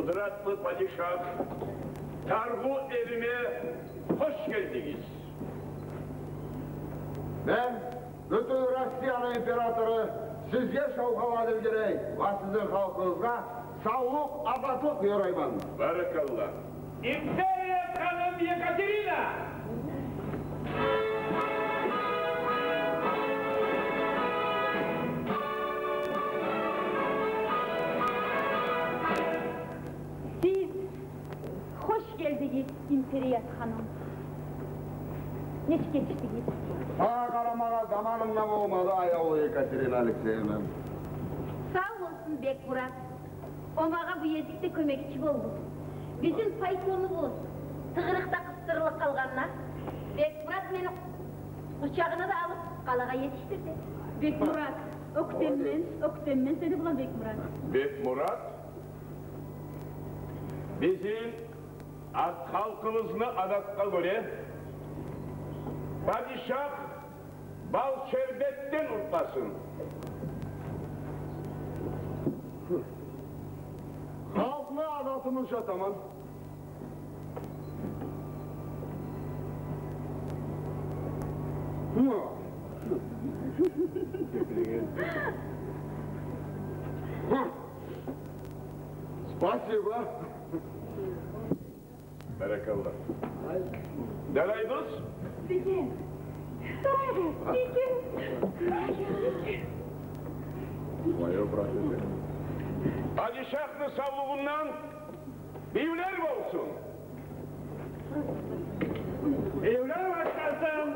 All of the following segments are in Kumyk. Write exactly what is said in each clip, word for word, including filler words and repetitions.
Къудратлы падишах, Таргъу элиме хош гелдигиз. Мен бютюн Россияны императору сизге шавхала дилгирей ва сизин халкъыгъызгъа савлукъ, азатлыкъ ёрайман. Баракалла. Империя ханым Екатерина! Сиз хош гелдигиз, Империят ханым. Нечик етишдигиз? Сагъа къарамагъа заманым да болмады, аявлу Екатерина Алексеевна. Сав болсун, Бекмурат. О магъа бу гезикде кёмекчи болду. Бизин пайтонубуз тыгъырыкъда къыстырылып къалгъанда, Бекмурат мени къучагъына да алып, къалагъа етишдирди. Бекмурат, оьктеммен, оьктеммен сени булан, Бекмурат. Бекмурат, бизин ат халкъыбызны адатгъа гёре, падишах бал шербетден уртласын. Халкъны адатынча таман. Спасибо. Баракалла. Дарайбыз. Бегим. Дарайбыз. Бегим. Моё проклятие. Падишахны савлугъундан бийивлер болсун. Бийивлер башлансын.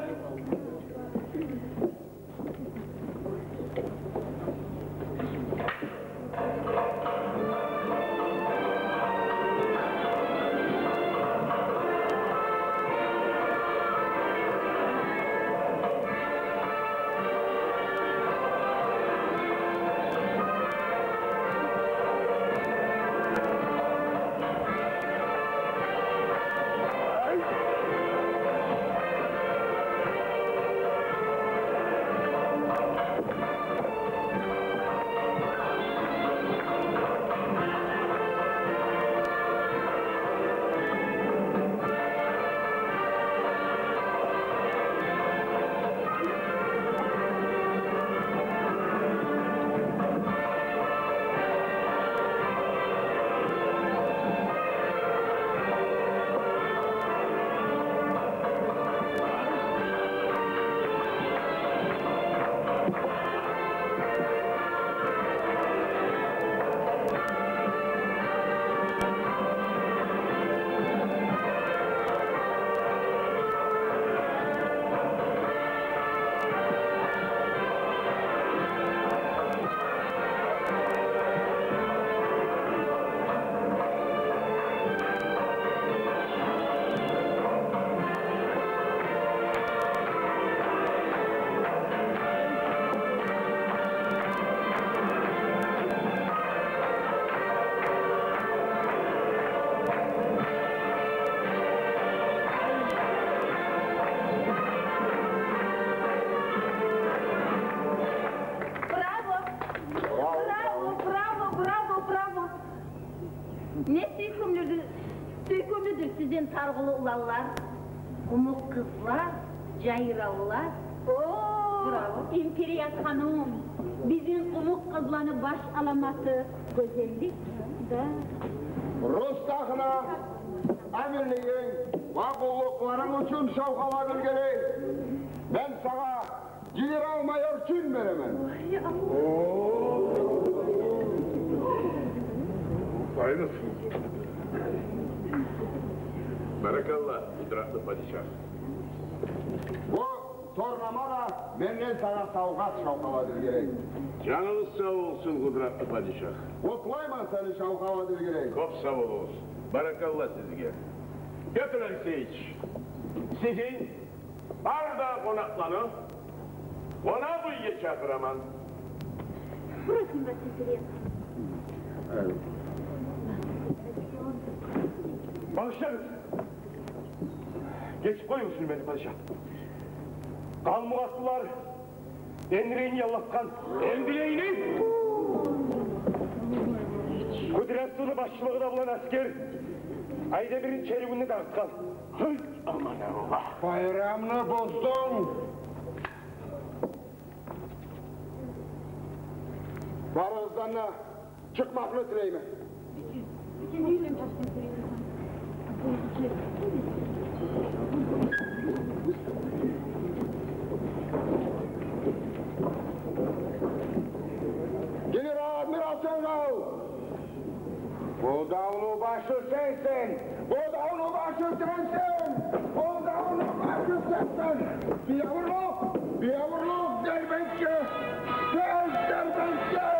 Браво! Браво, браво, браво, браво! Не сюйкюмлюдюр, сюйкюмлюдюр сизин таргъулу уланлар, къумукъ къызлар, жайравлар. О, браво. Империят ханум, бизин къумукъ къызланы баш аламаты гёзеллик да. Рустагъына аминлигинг ва къуллукъларынг учун шавхала дилгирей. Мен сагъа генерал-майор чин беремен. Ой, Аллагь. О, къайдасыз? Баракалла, къудратлы падишах. Бу торнама да менден сагъа савгъат, шавхала дилгирей. Жаныгъыз сав болсун, къудратлы падишах. Къутлайман сени, шавхала дилгирей. Кёп сав болугъуз. Баракалла сизге. Пётр Алексеевич, сизин бары да къонакъланы къонакъ уьйге чакъыраман. Просим вас, Империят. Багъышлагъыз. Гечип къоюгъуз мени, падишах. Къалмукъ атлылар Эндирейни яллатгъан. Эндирейни! Къудрат Башчылыгъы да булан асгер Айдемирни черивюн де дагъытгъан. Гьый, аман Аллагь. Байрамны боздунг. Барыгъыздан да чыкъмакъны тилеймен. Генерал-адмирал Сенгал! Бу давну башы сенсен! Бу давну башы сенсен! Бу давну башы сенсен! Биябурлукъ! Биябурлукъ Дербентге! Тез Дербентге!